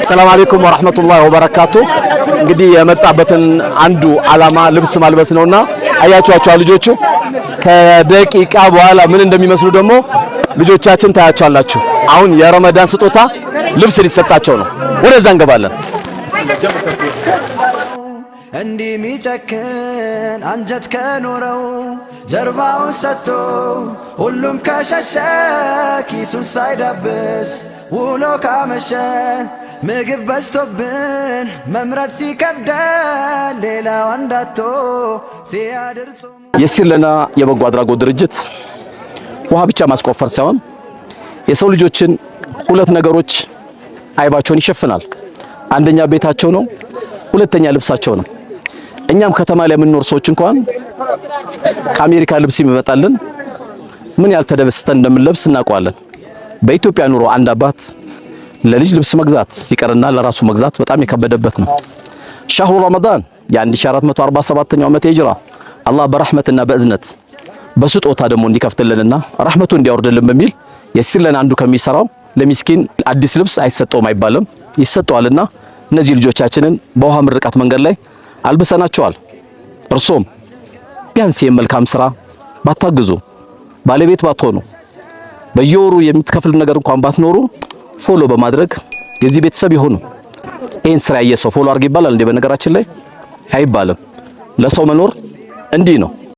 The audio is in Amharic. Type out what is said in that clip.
ሰላም አለይኩም ወራህመቱላሂ ወበረካቱ። እንግዲህ የመጣበትን አንዱ ዓላማ ልብስ ማልበስ ነውና አያችኋቸው ልጆቹ ከደቂቃ በኋላ ምን እንደሚመስሉ ደግሞ ልጆቻችን ታያቸዋላችሁ። አሁን የረመዳን ስጦታ ልብስ ሊሰጣቸው ነው። ወደዛ እንገባለን። እንዲህ ሚጨክን አንጀት ከኖረው ጀርባውን ሰጥቶ ሁሉም ከሸሸ ኪሱን ሳይዳብስ ውሎ ካመሸ ምግብ በዝቶብን መምረጥ ሲከብደን ሌላው አንዳቶ ሲያድር ጾሙ። የሲር ለና የበጎ አድራጎት ድርጅት ውሃ ብቻ ማስቆፈር ሳይሆን የሰው ልጆችን ሁለት ነገሮች አይባቸውን ይሸፍናል። አንደኛ ቤታቸው ነው፣ ሁለተኛ ልብሳቸው ነው። እኛም ከተማ ላይ የምንኖር ሰዎች እንኳን ከአሜሪካ ልብስ የሚመጣልን ምን ያህል ተደስተን እንደምንለብስ እናውቀዋለን። በኢትዮጵያ ኑሮ አንድ አባት ለልጅ ልብስ መግዛት ይቀርና ለራሱ መግዛት በጣም የከበደበት ነው። ሻህሩ ረመዳን የ1447ኛው ዓመት ሂጅራ አላህ በረህመትና በእዝነት በስጦታ ደግሞ እንዲከፍትልንና ረህመቱ እንዲያወርድልን በሚል የሲር ለና አንዱ ከሚሰራው ለሚስኪን አዲስ ልብስ አይሰጠውም አይባልም፣ ይሰጠዋልና እነዚህ ልጆቻችንን በውሃ ምርቃት መንገድ ላይ አልብሰናቸዋል። እርሶም ቢያንስ የመልካም ስራ ባታግዙ፣ ባለቤት ባትሆኑ፣ በየወሩ የምትከፍሉ ነገር እንኳን ባትኖሩ follow በማድረግ የዚህ ቤተሰብ ይሆኑ። ይህን ስራ ያየ ሰው follow አድርግ ይባላል እንዴ? በነገራችን ላይ አይባልም። ለሰው መኖር እንዲህ ነው።